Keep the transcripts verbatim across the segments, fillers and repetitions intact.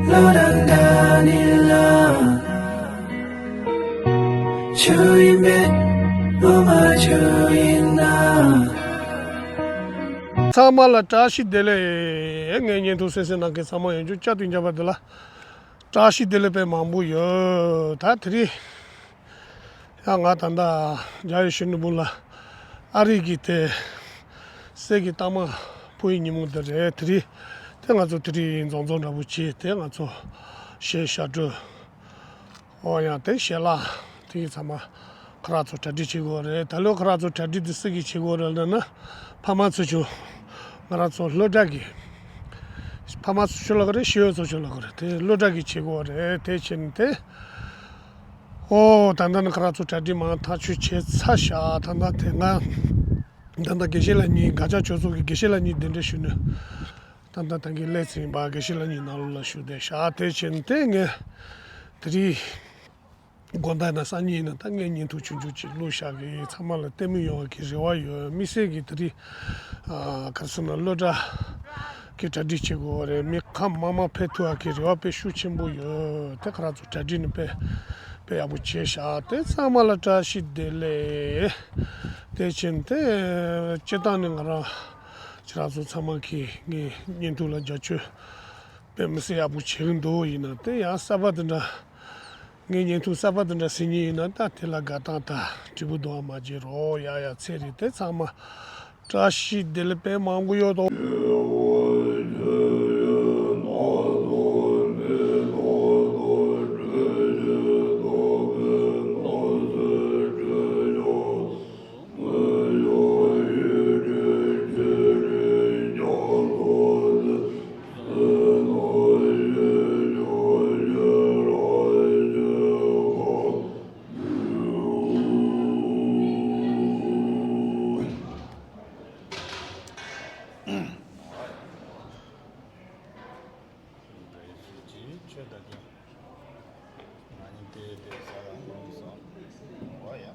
བློ་རང་འདྲ་ནི་ལ། ཆུ་ཡིན་མེད་བློ་མ་ཆུ་ཡིན་ན། ཚང་མ་ལ་བཀྲ་ཤིས་བདེ་ལེགས། ངའི་བརྙན་ཐུང་གསན་གཟིགས་གནང་མཁན་ཚང་མ་ཡོངས་རྫོགས་བསྐྱར་དུ་མཇལ་བ་འདི་ལ་བཀྲ་ཤིས་བདེ་ལེགས་དཔེ་མང་པོ་ཡོད། ད་དེ་རིང་ཡང་ང་ད་ལྟ་རྒྱ་ཡི་ཤུ་ནུ་བུ་ལ་ཨ་རི་གི་དེ་གསེར་གྱི་རྟགས་མ་ཕུལ་བའི་ཉིན་མོ་འདི་རེད། དེ་རིང་དེ་ང་ཚོ་དེ་རིང་འཛོམས་འཛོམས་འདྲ་པོ་བྱས་དེ་ང་ཚོ་གཞས་ཞབས་བྲོ། ཨོ་ཡང་དེ་ཞལ་ལག་དེ་ཚང་མ་ཁོ་རང་ཚོ་གྲ་སྒྲིག་བྱེད་དགོས་རེད། ད་ལོ་ཁོ་རང་ཚོ་གྲ་སྒྲིག་དེ་སུ་གིས་བྱེད་དགོས་རེད་ལབ་ན། ཕ་མ་ཚོ་ཆུང་། ང་རང་ཚོ་སློབ་གྲྭ་གི་ཕ་མ་ཚོ་ཆུང་ལབ་དགོས་རེད། ཤེས་ཡོན་ཚོ་ཆུང་ལབ་དགོས་རེད། དེ་སློབ་གྲྭ་གིས་བྱེད་དགོས་རེད། དེ་བྱས་ནས་དེ། ཨོ་ད་ལྟ་ནི་ཁོ་རང་ཚོ་གྲ་སྒྲིག་མར་ཐག་གཅོད་བྱས་ཚར་ཤག་ད་ལྟ་དེ་ང་ད་ལྟ་དགེ་བཤེས་ལགས་གཉིས་དགའ་ལྕག་ཆོས་ཚོགས་ཀྱི་དགེ་བཤེས་ལགས་གཉིས་གདན་འདྲེན་ཞུས་ནས། ད་ལྟ་ད་གིན་སླེབས་ཚར་ཡིན་པ། དགེ་བཤེས་ལགས་གཉིས་ནང་ལོགས་ལ་བཞུགས་བསྡད་ཤག་དེ་བྱས་ནས་དེ་ངས་དེ་རིང་དགོང་དག་ན་སང་ཉིན་ཡིན་ན་ད་ངས་བརྙན་ཐུང་ཆུང་ཆུང་ཅིག་བླུགས་བཞག་གི། ཚང་མ་ལ་ལྟད་མོ་ཡོང་བ་གི་རེ་བ་ཡོད། དམིགས་བསལ་གྱི་དེ་རིང་ཨ་ག་རེ་ཟེར་ན་སློབ་གྲྭ་གི་གྲ་སྒྲིག་བྱེད་དགོས་པ་རེད། མི་ཁམས་མང་མང་ཕེབས་ཐུབ་པ་གི་རེ་བ་དཔེ་ཤུགས་ཆེན་པོ་ཡོད། དེ་ཁོ་རང་ཚོ་གྲ་སྒྲིག་ནི་དཔེ་དཔེ་ཡག་པོ་བྱས་ཤག་དེ་ཚང་མ་ལ་བཀྲ་ཤིས་བདེ་ལེགས། དེ་བྱས་ནས་དེ་སྤྱིར་བཏང་ནི་ང་རང་ཁྱེད་རང་ཚོ་ཚང་མ་གིས་ངའི་བརྙན་ཐུང་ལ་རྒྱབ་སྐྱོར་དཔེ་མི་སྲིད་ཡག་པོ་བྱེད་ཀྱི་འདུག་ཡིན་ན་དེ་ཡང་གསར་པ་དེ་འདྲ། ངའི་བརྙན་ཐུང་གསར་པ་དེ་འདྲ་གཟིགས་མཁན་ཡིན་ན་ད་དེ་ལ་དགའ་སྟངས་དང་དྲིལ་བུ་རྡུང་བ་མ་བརྗེད་རོགས། ཡ་ཡ་ཚེ་རིང་། དེ་ཚང་མ་བཀྲ་ཤིས་བདེ་ལེགས་དཔེ་མང་པོ་ཡོད་དོ། ཆོས་བདག་རྐྱེན། ང་ནི་དེ་དེ་ས་ལ་ལྷུང་སོང་། འོ་ཡ།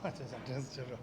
ཨ་ཅེ་ས་དྲན་སུ་ཆེ་རོ།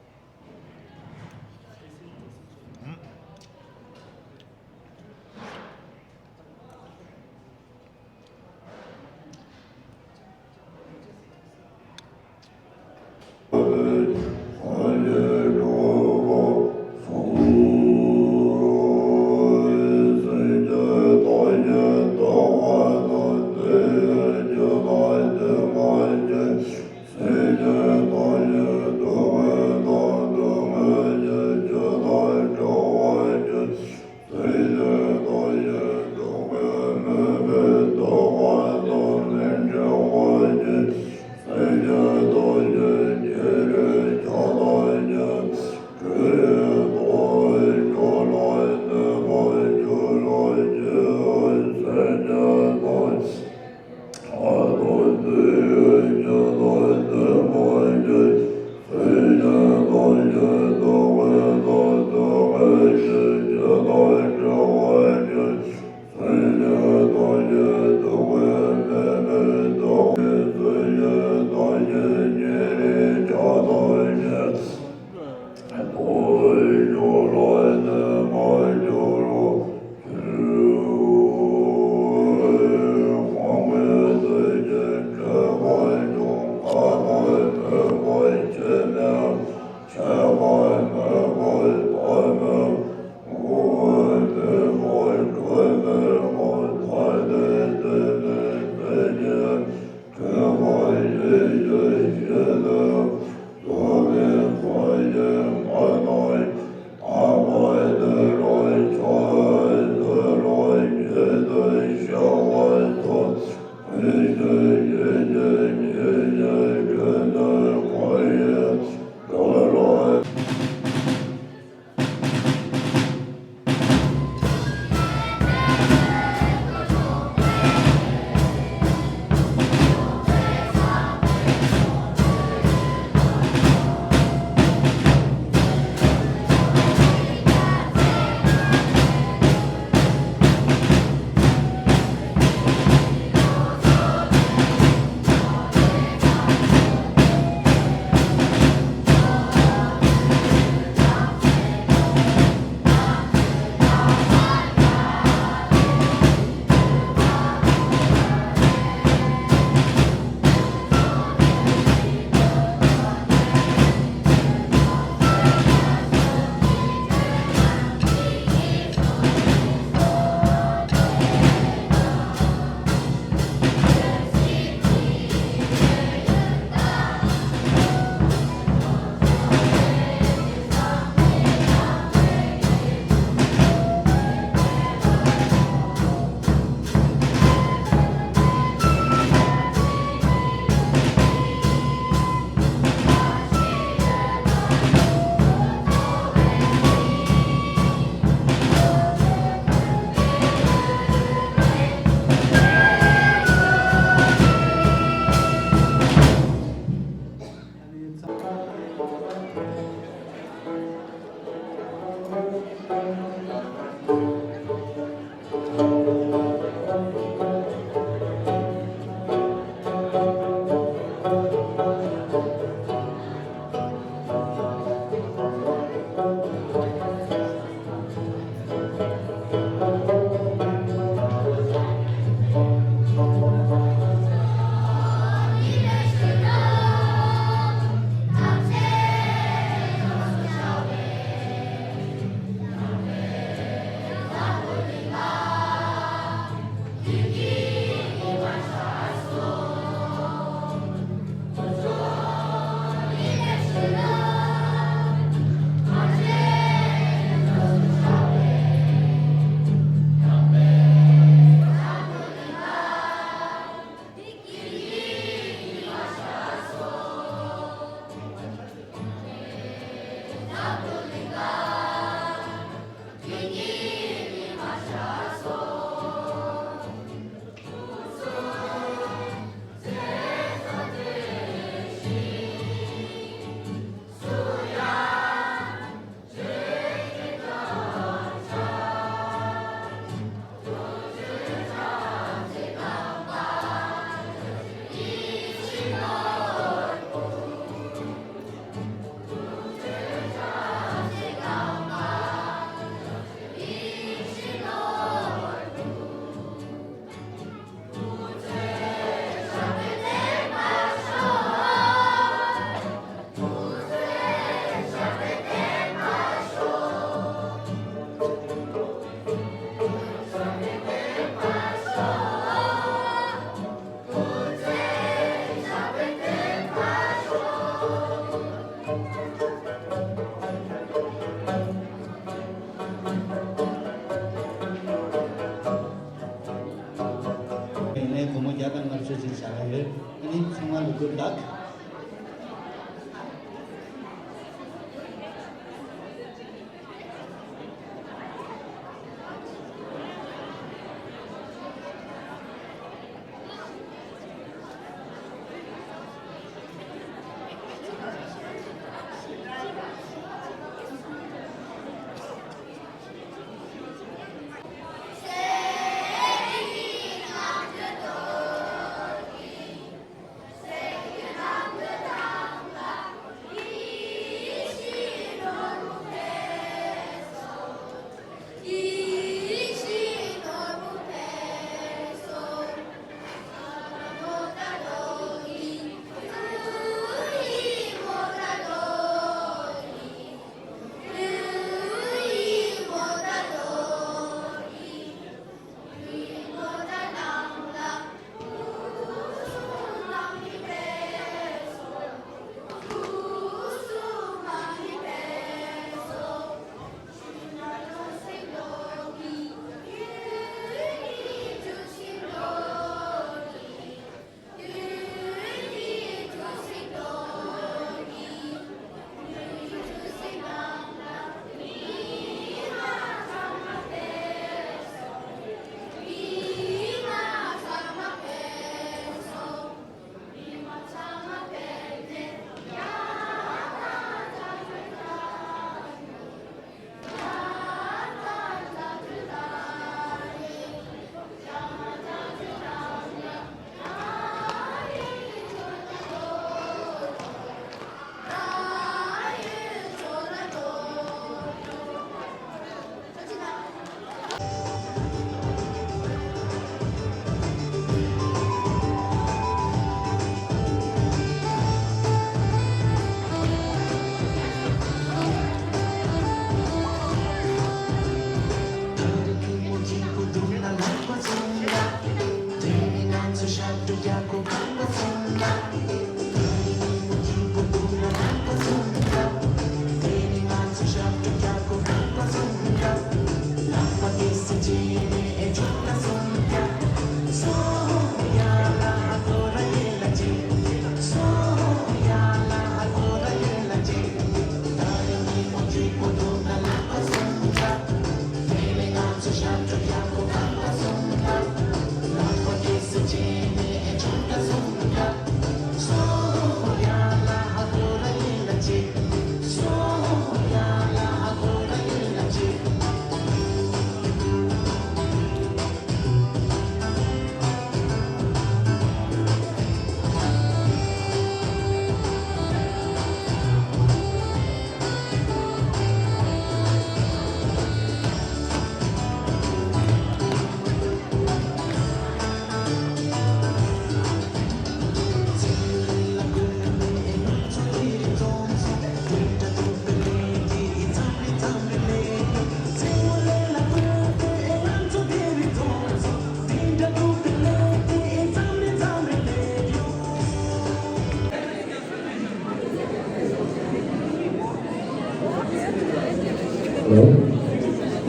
ཡག་དང་ལབ་ཤོག་ཅིག་བྱ་ག་ཡོད། ཨ་ནི་ཚང་མ་ལ་good luck།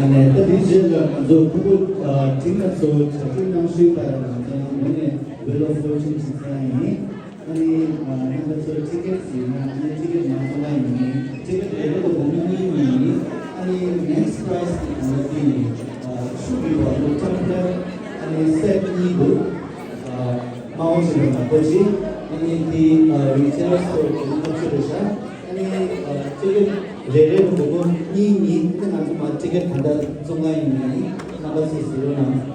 ཨ་ནི་ད་དེའི་རྗེས་ལ་ང་ཚོ་ཕྲུ་གུ་ཨ་དེ་ང་ཚོ་གྲ་སྒྲིག་གནང་ཤུལ་ལ་ང་ཚོ་ཡང་ངོས་ནས་Wheel of Fortune་ཞིག་བཏང་ཡིན། ཨ་ནི་ཨ་རྣམ་པ་ཚོར་ཊི་ཀེ་ཊི་ཡིན་ན་ཨ་ནི་ཊི་ཀེ་ཊི་མང་ཙམ་གནང་ཡིན། ཊི་ཀེ་ཊི་རེ་རེ་ལ་སྒོར་མོ་གཉིས་གཉིས་ཡིན། ཨ་ནི་next prize་དེ་གང་ལ་དེ་ཡིན། ཨ་ཤུ་དགོས་པ་ལོ་ཊམ་པ་ལར་ཨ་ནི་སེཊ་གཉིས་འདུག་ཨ་དམའ་བ་ཞིག་ལ་མ་གཏོགས་ཅི། ཨ་ནི་དེ་ཨ་རི་ཊེལ་སི་ཊོར་དེ་ནི་ཐབས་ཤེས་རེད་ཤག་ཨ་ནི་ཨ་ཊི་ཀེ་ཊི་རེ་རེ་ལ་སྒོར་མོ་གཉིས་གཉིས། ཨ་ནི་ང་ཚོ་མ་ཊི་ཀེ་ཊི་གང་འདྲ་བཙོང་ག་ཡིན་ན་ཡིན། རྣམ་པ་ཚོས་གཟིགས་རོགས་གནང་།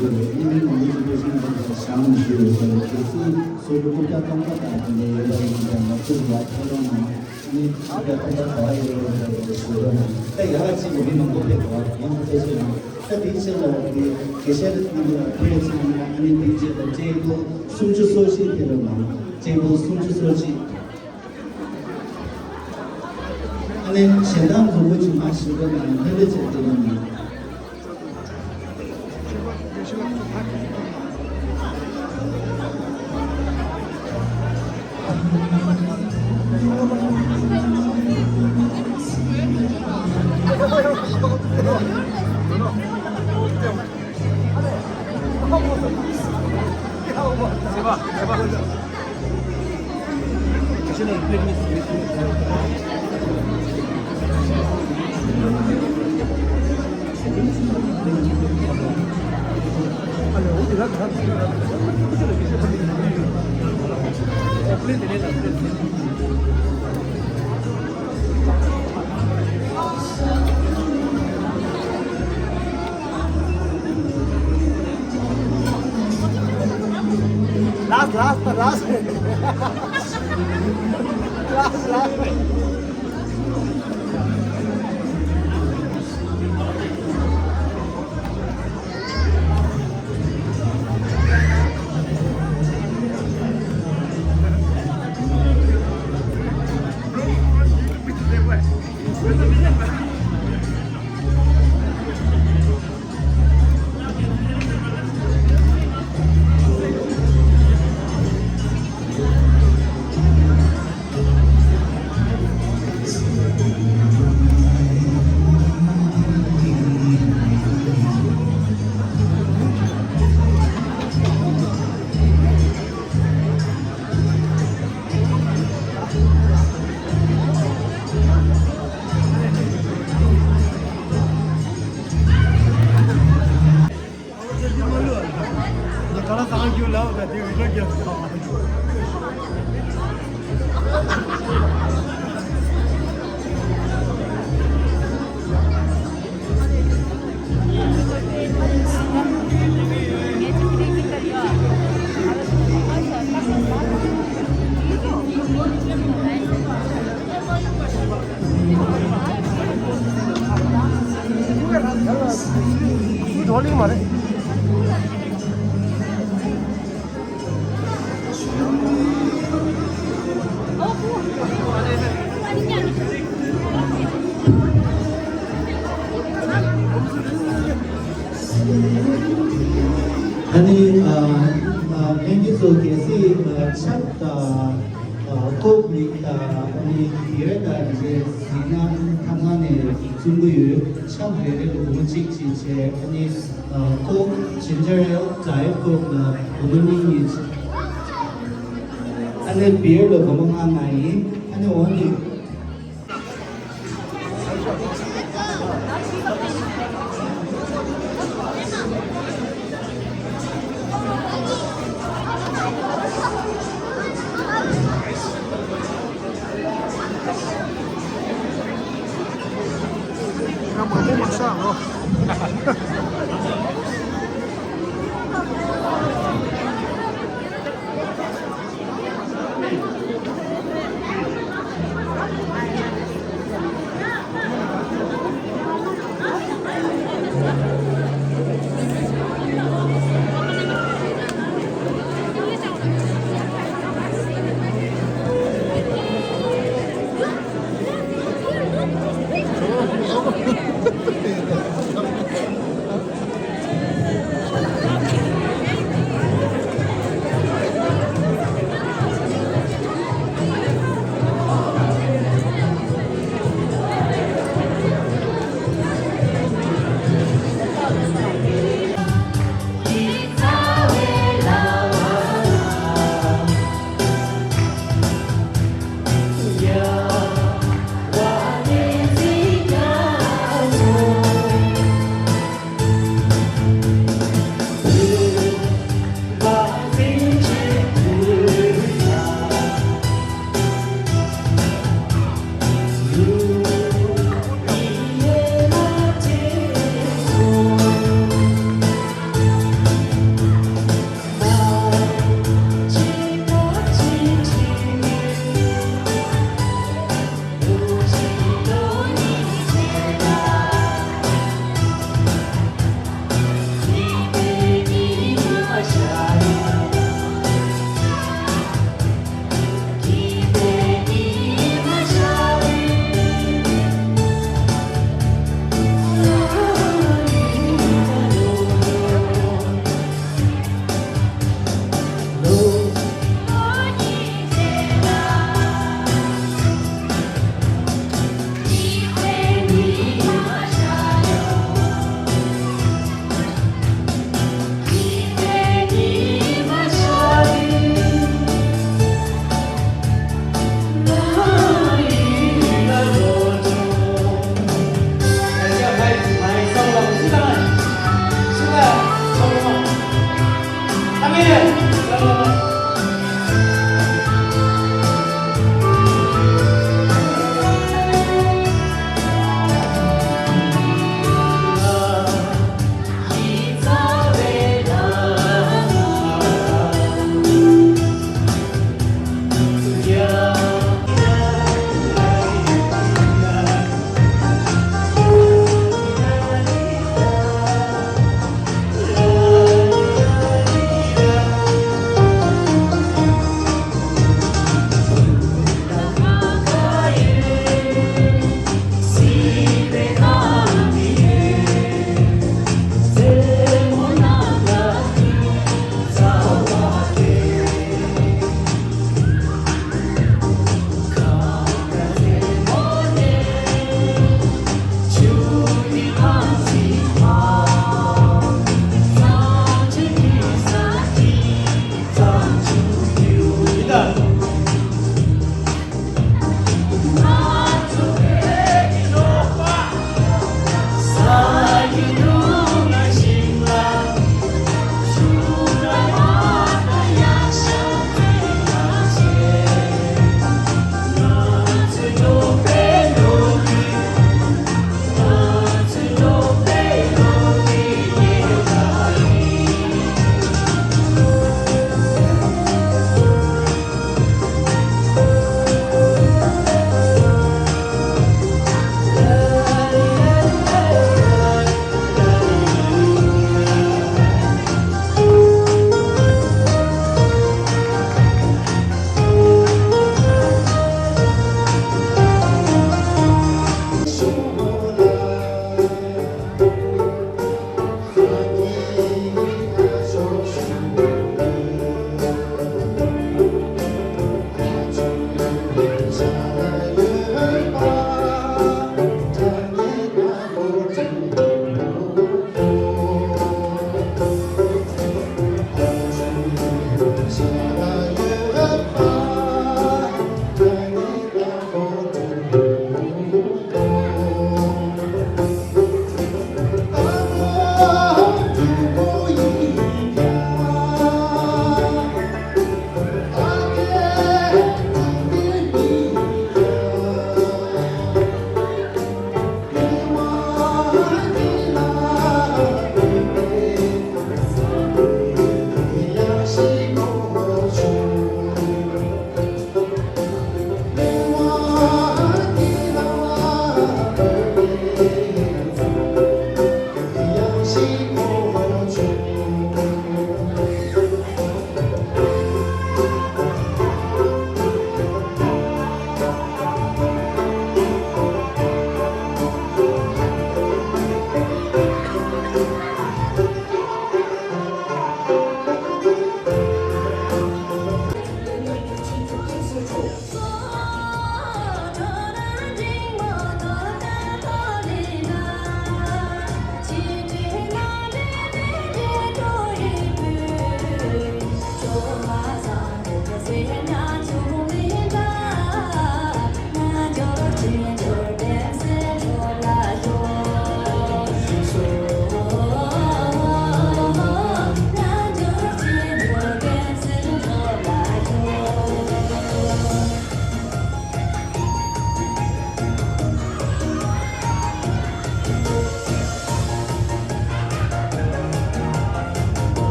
ཡོད་རེད། དབུས་མི་མང་སྤྱི་འཐུས་ཚོགས་ཆེན་ནང་ལ་བཞེངས་ནས་བཞུགས་ཡོད་ཟེར་བའི་གལ་སྲིད་སོ་སོ་སྐུ་ཕྲེང་ཐོག་མ་དང་དེ་འདྲ་ཡོད་པ་ཡིན་ཙང་ང་ཚོ་ལ་ཐོག་རང་ནང་ཨ་ནི་སྐུ་ཕྲེང་ཐོག་མ་ག་ཡོད་རེད་ཟེར་བའི་ཞུ་རོགས་གནང་། ད་ཡག་གཅིག་གི་མི་མང་པོ་ཕེབས་འདུག་ཡང་ཐུགས་རྗེ་ཆེ་གནང་། ད་དེའི་ཕྱིར་ལ་དེ་དགེ་བཤེས་རྣམ་པ་ལ་ཕེབས་ཚུལ་ནང་ལ་ཨ་ནི་དེའི་ཕྱིར་ལ་སྤྱན་སྒོ་སུམ་ཅུ་སོ་བཞི་ཕེབས་རོགས་གནང་། སྤྱན་སྒོ་སུམ་ཅུ་སོ་བཞི། ཨ་ནི་ཞལ་གདམས་མཛུབ་མོ་ཆུང་མ་ཞིག་པོ་དང་ལྷན་དུ་བྱས་ཏེ་ཡིན། Last, last, last. Last, last. ཨ་ནི་ཨ་ཨ་ལྷན་རྒྱས་ཚོ་གལ་སྲིད་ཨ་ཆབ་དང་ཨ་ལྐོག་གླིང་དང་ཨ་ནི་བི་ཡར་དང་འདི་འདྲའི་ཟས་སྣ་ཐབ་ཚང་ནས་བཙོང་གི་ཡོད། ཆབ་རེ་རེ་ལ་སྒོར་མོ་གཅིག་གཅིག་བྱས། ཨ་ནི་ཨ་ལྐོག་ginger ale, diet coke ལ་སྒོར་མོ་གཉིས་གཉིས་བྱས། ཨ་ནི་བི་ཡར་ལ་སྒོར་མོ་ལྔ་ལྔ་ཡིན། ཨ་ནི་འོ་ནི། ང་མང་པོ་མ་བཞག་ནོ།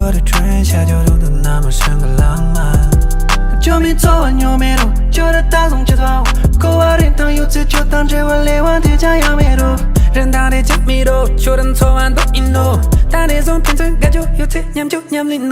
བར་ཁྲོན་ཤ་ཇོ་རུ་དུ་ན་མ་ཤང་ག་ལང་མ། ཇོ་མི་ཚོ་བ་ཉོ་མེ་རུ་ཇོ་ར་ད་སོང་ཅི་ཐོ། ཀོ་བ་རིན་ཐང་ཡོད་ཚེ་ཇོ་དང་འབྲེལ་བ་ལས་དབང་དེ་ཅང་ཡང་མེ་རུ། རིན་ཐང་རེ་ཅི་མི་རུ་ཇོ་ར་ཚོ་བ་འདུག་ཨིན་ནོ། ད་རེ་སོང་ཕན་ཚུན་དགའ་ཇོ་ཡོད་ཚེ་ཉམ་ཇོ་ཉམ་ལིན་ནོ།